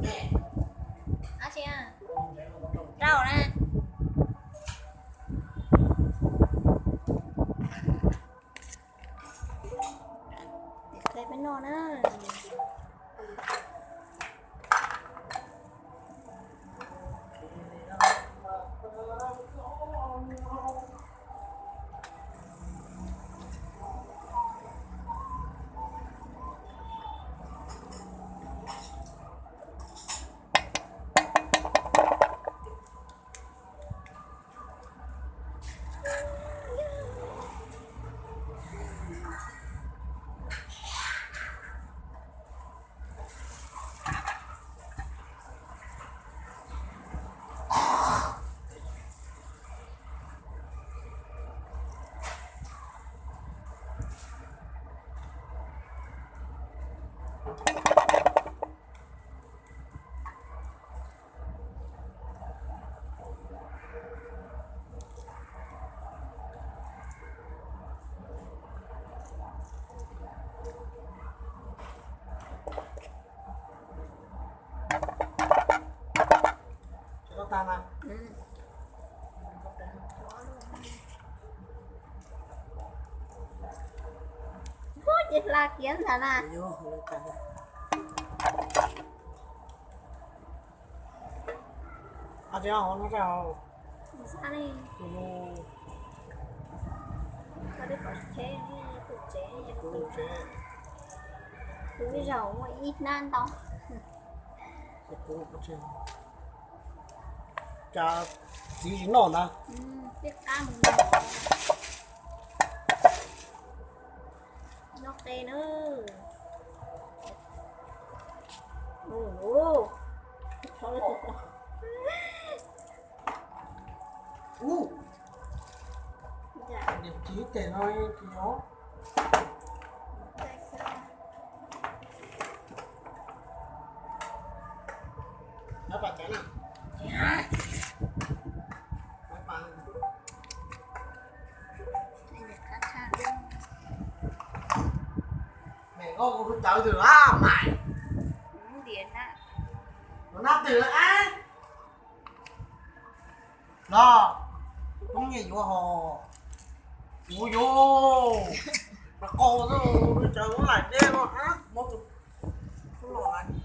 Ab tsi, rau na. Qe peb noj na. Ces hla kiag ntag na. Tus zaum muaj ib hnab ntau. Cas txiv tsis noj ntag. Peb qab mus noj qe na. Ub, niam txiv tes no tsis yog. Mem koj kuv cawv twg lawm mas. Kuv nab twg lawm ab? Los, poob nyiaj yuav hos. Kuv yuav, mas qau xwb, cawv lub laim deb no ab, mob tus los lawm.